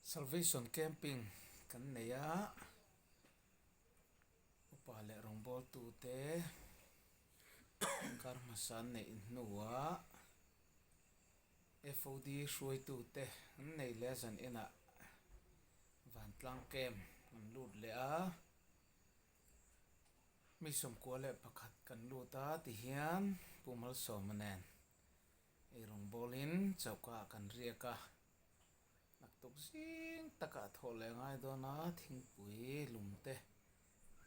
Salvation Camping kan nei a, upa leh rawngbawltute kar hmasa an neih hnuah FOD hruaitute an nei leh a zan inah vantlang camp an lut leh a, mi sawmkua leh pakhat kan lut a tihian Pu Malsawma nen eirawng bawlin choka ah kan riak a. Naktuk zing takah thawh leh ngai dawn a, thingpui lum te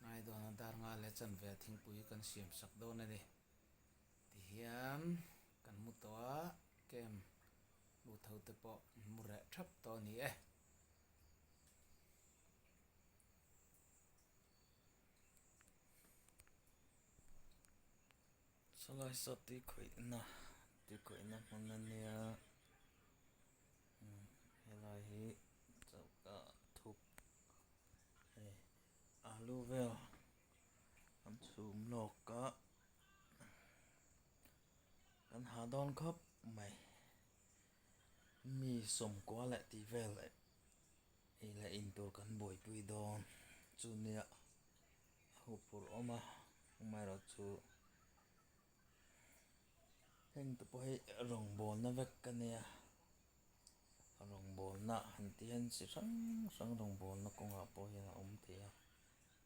ngai dawn a, dar nga leh chanve ah thingpui kan siam sak dawn a ni. Tihian kan mu tawh a, camp lut ho te pawh an mu reh thap tawh a ni e. Chulai saw tui khawihna tui khawihna hmun a nia helai hi choka thuk hei alu vel an chhum lawk a kan ha dawn khawp mai mi sawmkua leh tih vel ei leh in tur kan buaipui dawn chu nia a huphurh awm a amaherawhchu heng te pawh hi rawngbawlna vek a nia rawngbawlna han tih hian chi hrang hrang rawngbawlna kawngah pawh hian a awm thei a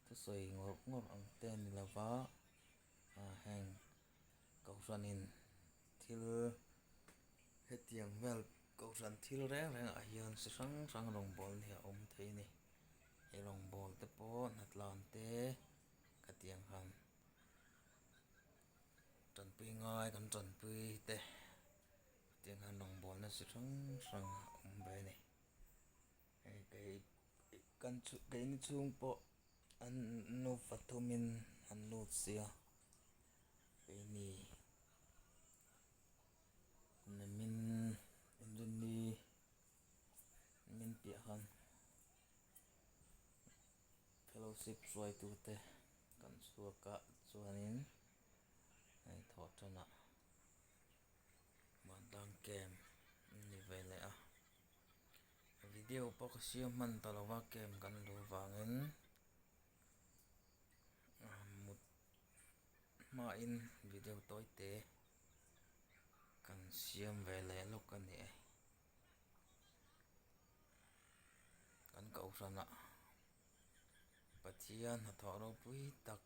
thusawi ngawr ngawr ang te a ni lo va ah heng kohhranin thil hetiang vel kohhran thil reng reng ah hian chi hrang hrang rawngbawlna hi a awm thei a ni he rawngbâwl te pawh hnatlan te khatiang khan tanpui ngai kan tanpui te khatiang khan rawngbâwlna chi hrang hrang a awm ve a ni hei kei kan keini chhung pawh an nufa thumin an lut sia keini nimin inrinni min piah khan. Fellowship hruaitute kan chhuak a chuanin hei thawh tanah vantlang camp an ni ve leh a video pawh ka siam hman ta lo va camp kan luh vangin mut hmain video tawi te kan siam ve leh lawk a ni e. Kan kohhranah Pathian hnathawh ropui tak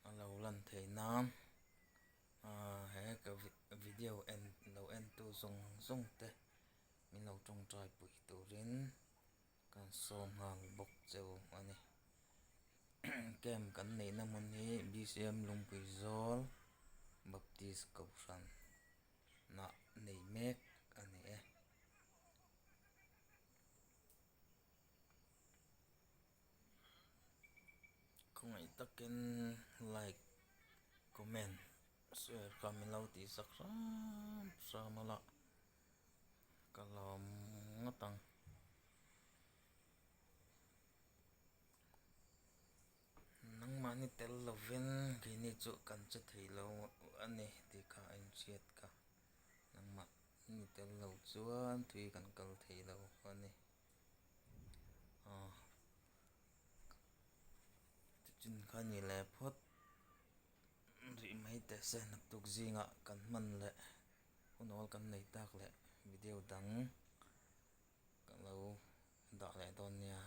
a lo lan theih nan ahh he ka video en lo en tu zawng zawng te min lo tawngtai pui turin kan sawm nghal bawk che u a ni camp kan neihna hmun hi B_C_M Lungpui Zawl Baptist Kohhran. Nah nei mek a ni e. Khawngaih takin like comment share kha min lo tih sak hram hram a la ka lawm ngawt ang. Nangmahni tel lovin keini chu kan che thei lo a ni tih kha a inhriat kha. Nangmahni tel lo chuan tui kan kal thei lo a ni. Aw tichin kha ni leh phawt rih mai teh se naktuk zingah kan hman leh hunawl kan nei tak leh video dang ka lo dah leh dawn nia.